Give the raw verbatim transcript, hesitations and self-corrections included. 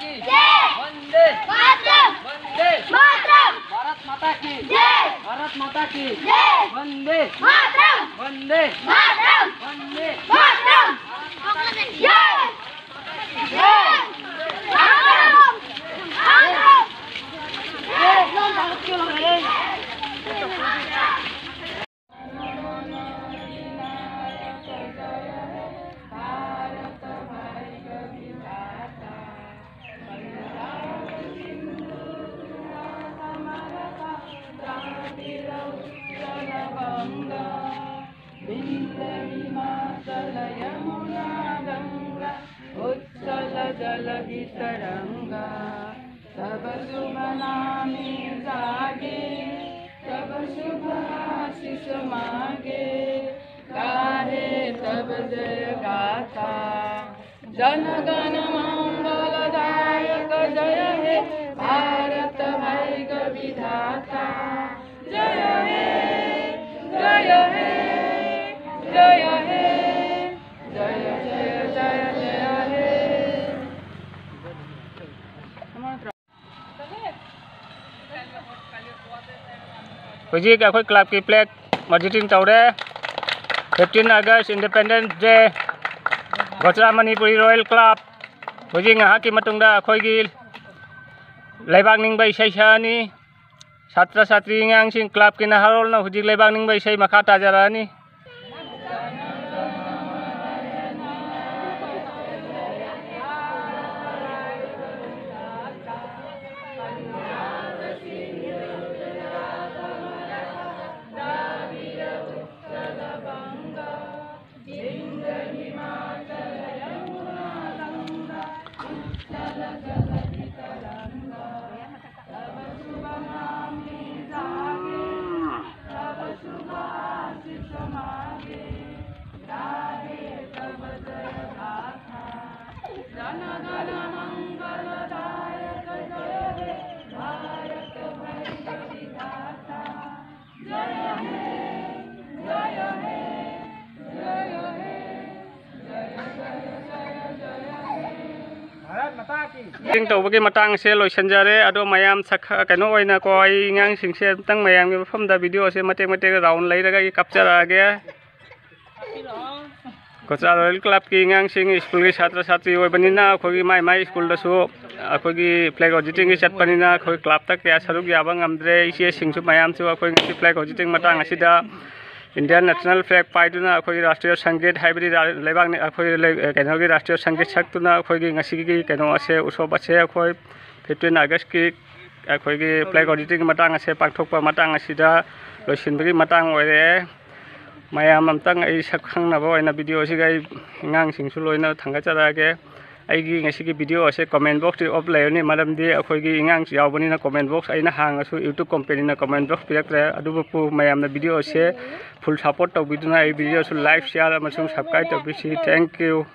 की जय। वंदे मातरम। वंदे मातरम। भारत माता की जय। भारत माता की जय। वंदे मातरम। वंदे मातरम। वंदे मातरम। जय। जय। मातरम। मातरम। उत्कल जल तरंगा, तब शुभ नामे जागे, तब शुभ आशीष मागे, गाहे तब जय गाथा। जन गण मंगल दायक जय हे, भारत भाग्य विधाता। जय हे, जय हे, जय हे, जय जय जय जय हे। ꯍꯧꯖꯤꯛ ꯑꯩꯈꯣꯏ ꯀ꯭ꯂꯕꯀꯤ ꯐ꯭ꯂꯦꯒ ꯃꯥꯔꯆꯤꯡ ꯇꯧꯔꯦ꯫ Fifteen August Independence Day, ꯒꯣꯆꯥ ꯃꯅꯤꯄꯨꯔꯤ ꯔꯣꯌꯦꯜ ꯀ꯭ꯂꯕ꯫ ꯍꯧꯖꯤꯛ ꯉꯥꯏꯍꯥꯛꯀꯤ ꯃꯇꯨꯡꯗ ꯑꯩꯈꯣꯏꯒꯤ ꯂꯩꯕꯥꯛ ꯅꯤꯡꯕ ꯏꯁꯩ ꯁꯛꯑꯅꯤ꯫ ꯁꯥꯇ꯭ꯔ ꯁꯥꯇ꯭ꯔꯤ ꯑꯉꯥꯡꯁꯤꯡ, ꯀ꯭ꯂꯕꯀꯤ ꯅꯍꯥꯔꯣꯜꯅ ꯍꯧꯖꯤꯛ ꯂꯩꯕꯥꯛ ꯅꯤꯡꯕ ꯏꯁꯩ ꯃꯈꯥ ꯇꯥꯖꯔꯛꯑꯅꯤ꯫ ꯃꯤꯇꯤꯡ ꯇꯧꯕꯒꯤ ꯃꯇꯥꯡꯁꯦ ꯂꯣꯏꯁꯤꯟꯖꯔꯦ꯫ ꯑꯗꯣ ꯃꯌꯥꯝ ꯁꯛ-, ꯀꯩꯅꯣ ꯑꯣꯏꯅꯀꯣ, ꯑꯩ ꯑꯉꯥꯡꯁꯤꯡꯁꯦ ꯑꯃꯨꯛꯇꯪ ꯃꯌꯥꯝꯒꯤ ꯃꯐꯝꯗ ꯚꯤꯗꯤꯑꯣꯁꯦ ꯃꯇꯦꯛ ꯃꯇꯦꯛ ꯔꯥꯎꯟ ꯂꯩꯔꯒ ꯑꯩ ꯀꯥꯞꯆꯔꯛꯑꯒꯦ꯫ ꯀꯣꯆꯥ ꯔꯣꯌꯦꯜ ꯀ꯭ꯂꯕꯀꯤ ꯑꯉꯥꯡꯁꯤꯡ ꯁ꯭ꯀꯨꯜꯒꯤ ꯁꯥꯇ꯭ꯔ ꯁꯥꯇ꯭ꯔꯤ ꯑꯣꯏꯕꯅꯤꯅ, ꯑꯩꯈꯣꯏꯒꯤ ꯃꯥꯏ ꯃꯥꯏ ꯁ꯭ꯀꯨꯜꯗꯁꯨ ꯑꯩꯈꯣꯏꯒꯤ ꯐ꯭ꯂꯦꯒ ꯑꯣꯗꯤꯇꯤꯡꯒꯤ ꯆꯠꯄꯅꯤꯅ, ꯑꯩꯈꯣꯏ ꯀ꯭ꯂꯕꯇ ꯀꯌꯥ ꯁꯔꯨꯛ ꯌꯥꯕ ꯉꯝꯗ꯭ꯔꯦ꯫ ꯏꯆꯦꯁꯤꯡꯁꯨ ꯃꯌꯥꯝꯁꯨ ꯑꯩꯈꯣꯏ ꯉꯁꯤ ꯐ꯭ꯂꯦꯒ ꯑꯣꯗꯤꯇꯤꯡ ꯃꯇꯥꯡ ꯑꯁꯤꯗ ꯏꯟꯗꯤꯌꯥꯟ ꯅꯦꯁꯅꯦꯜ ꯐ꯭ꯂꯦꯒ ꯄꯥꯏꯗꯨꯅ, ꯑꯩꯈꯣꯏꯒꯤ ꯔꯥꯁꯇ꯭ꯔꯤꯌ ꯁꯪꯒꯤꯠ, ꯍꯥꯏꯕꯗꯤ ꯔꯥ-, ꯂꯩꯕꯥꯛꯅꯤ, ꯑꯩꯈꯣꯏ ꯂꯩ-, ꯀꯩꯅꯣꯒꯤ ꯔꯥꯁꯇ꯭ꯔꯤꯌ ꯁꯪꯒꯤꯠ ꯁꯛꯇꯨꯅ ꯑꯩꯈꯣꯏꯒꯤ ꯉꯁꯤꯒꯤ ꯀꯩꯅꯣ ꯑꯁꯦ, ꯎꯁꯣꯞ ꯑꯁꯦ ꯑꯩꯈꯣꯏ ꯐꯤꯐꯇꯤꯟ ꯑꯥꯒꯁꯀꯤ ꯑꯩꯈꯣꯏꯒꯤ ꯐ꯭ꯂꯦꯒ ꯑꯣꯗꯤꯇꯤꯡ ꯃꯇꯥꯡ ꯑꯁꯦ ꯄꯥꯡꯊꯣꯛꯄ ꯃꯇꯥꯡ ꯑꯁꯤꯗ ꯂꯣꯏꯁꯤꯟꯕꯒꯤ ꯃꯇꯥꯡ ꯑꯣꯏꯔꯛꯑꯦ꯫ ꯃꯌꯥꯝ ꯑꯝꯇꯪ ꯑꯩ ꯁꯛ ꯈꯪꯅꯕ ꯑꯣꯏꯅ ꯚꯤꯗꯤꯑꯣꯁꯤꯒ ꯑꯩ ꯑꯉꯥꯡꯁꯤꯡꯁꯨ ꯂꯣꯏꯅ ꯊꯥꯡꯒꯠꯆꯔꯛꯑꯒꯦ꯫ ꯑꯩꯒꯤ ꯉꯁꯤꯒꯤ ꯚꯤꯗꯤꯑꯣ ꯑꯁꯦ comment box ꯇ off ꯂꯩꯔꯅꯤ, ꯃꯔꯝꯗꯤ ꯑꯩꯈꯣꯏꯒꯤ ꯑꯉꯥꯡꯁꯨ ꯌꯥꯎꯕꯅꯤꯅ comment box ꯑꯩꯅ ꯍꯥꯡꯉꯁꯨ YouTube company ꯅ comment box ꯄꯤꯔꯛꯇ꯭ꯔꯦ꯫ ꯑꯗꯨꯕꯨ ꯃꯌꯥꯝꯅ ꯚꯤꯗꯤꯑꯣ ꯑꯁꯦ full support ꯇꯧꯕꯤꯗꯨꯅ ꯑꯩ ꯚꯤꯗꯤꯑꯣꯁꯨ like, share ꯑꯃꯁꯨꯡ subscribe ꯇꯧꯕꯤꯁꯤ꯫ Thank you꯫